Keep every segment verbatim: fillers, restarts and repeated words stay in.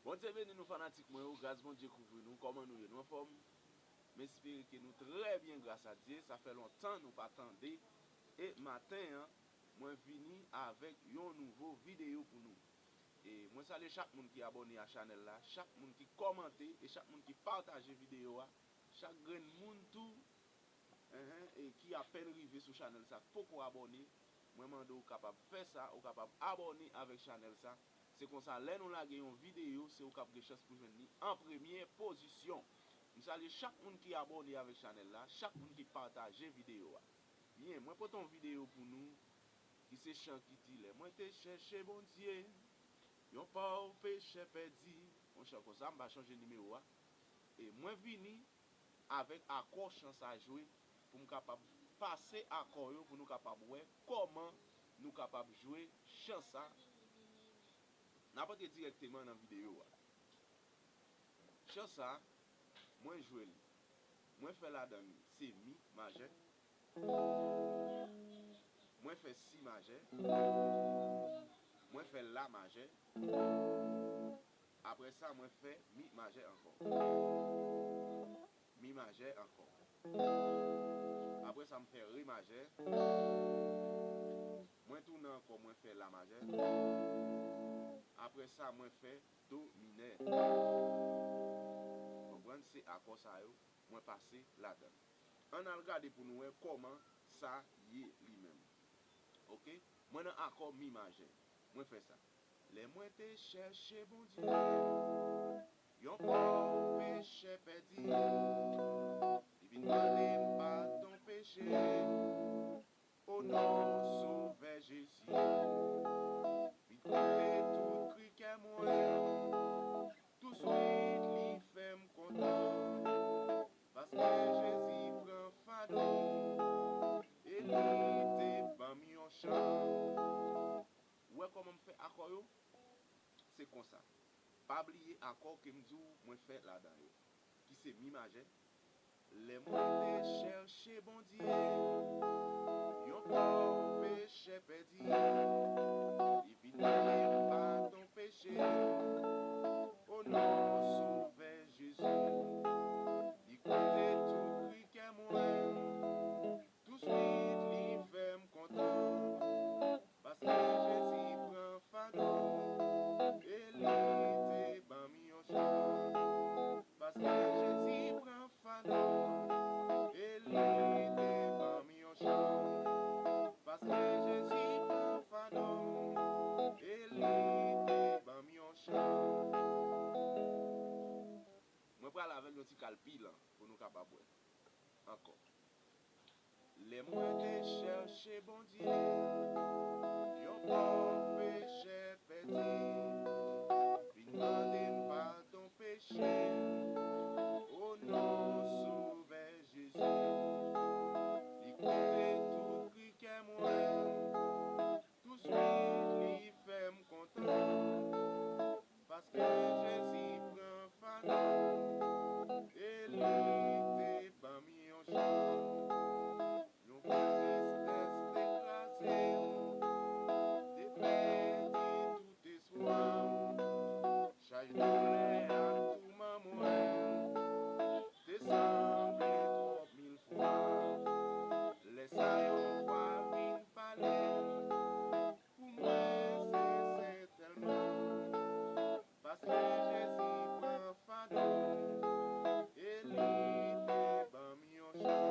Bondye beni nou fanatik mwen yo, gras Bondye kouvri nou, kòman nou ye? Nou anfòm? M espere ke nou trè byen gras a Dye, sa fè lontan nou pa tande, e maten an, mwen vini avèk yon nouvo videyo pou nou. E mwen salye chak moun ki abòne a chanèl la, chak moun ki kòmante e chak moun ki pataje videyo a, chak grenn moun tou, enhen, e ki apèn rive sou chanèl sa, k poko abòne, mwen mande w kapab fè sa, ou kapab abòne avèk chanèl sa. Se konsa, lè nou lage yon videyo, se ou k ap gen chans pou jwenn li an premye pozisyon. M salye chak moun ki abòne avèk chanèl la, chak moun ki pataje videyo a. Byen, mwen pote yon videyo pou nou ki se chan ki di, lè mwen te chèche Bondye, yon pòv pechè pèdi. Yon chan konsa, m pa chanje nimewo a. E mwen vini avèk akò chan sa jwe pou m kapab pase akò yo pou nou kapab wè kòman nou kapab jwe chan sa. N ap antre dirèkteman nan videyo a. Chan sa, mwen jwe l. Mwen fè ladan l se mi majè. Mwen fè si majè. Mwen fè la majè. Apre sa, mwen fè mi majè ankò. Mi majè ankò. Apre sa, m fè re majè. Mwen tounen ankò, mwen fè la majè. Apre sa, mwen fè do minè. Konprann, se akò sa yo mwen pase ladan l. Ann al gade pou nou wè kòman sa ye li menm. Oke? Mwen nan akò mi majè. Mwen fè sa. Lè mwen te chèche Bondye, yon pòv pechè pèdi, li vin mande m padon peche. O non, Sovè Jezi, vin koute tout kri kè mwen. Touswit li fè m kontan, paske Jezi pran fado m, e li te ban m yon chan. Ou wè kòman m fè akò yo? Se konsa. Pa bliye akò ke m di w mwen fè ladan yo, ki se mi majè. Lè mwen te chèche Bondye, yon pòv pechè pèdi, li vin mande m padon peche. O non, Sovè Jezi, li koute tout kri kè mwen. Touswit li fè m kontan, paske Jezi pran fado m, e li te ban m yon chan. Paske Jezi pran fado m, e li te ban m yon chan. Paske Jezi pran fado m, e li te ban m yon chan. Mwen pral avè l yon ti kalpilan pou nou kapab wè ankò. Lè mwen te chèche Bondye, yon pòv pechè pèdi, vin mande m padon peche. O non, Sovè Jezi, li koute tout kri kè mwen. Touswit li fè m kontan, paske Jezi pran fado m, e li te ban m yon chan. Yon gran tristès te kraze m, te pèdi tout espwa m. Chaj doulè ak touman mwen te sanble twòp mil fwa. Lè sa yon vwa vin pale m, pou mwen se sentèlman, paske Jezi pran fado m, e li te ban m yon chan.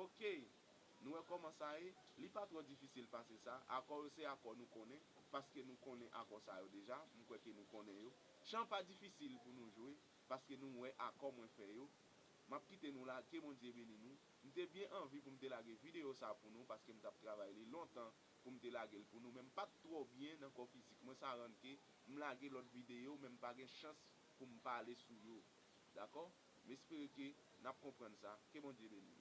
Oke, nou wè kòman sa ye? Li pa twò difisil pase sa. Akò yo se akò nou konnen, paske nou konnen akò sa yo deja. M kwè ke nou konnen yo. Chan pa difisil pou nou jwe, paske nou wè akò mwen fè yo. M ap kite nou la, ke Bondye beni nou. M te byen anvi pou m te lage videyo sa pou nou, paske m t ap travay li lontan pou m te lage l pou nou, men m pa t twò byen nan kò fizik mwen, sa rann ke m lage lòt videyo, men m pa gen chans pou m pale sou yo. Dakò? M espere ke n ap konprann sa. Ke Bondye beni nou.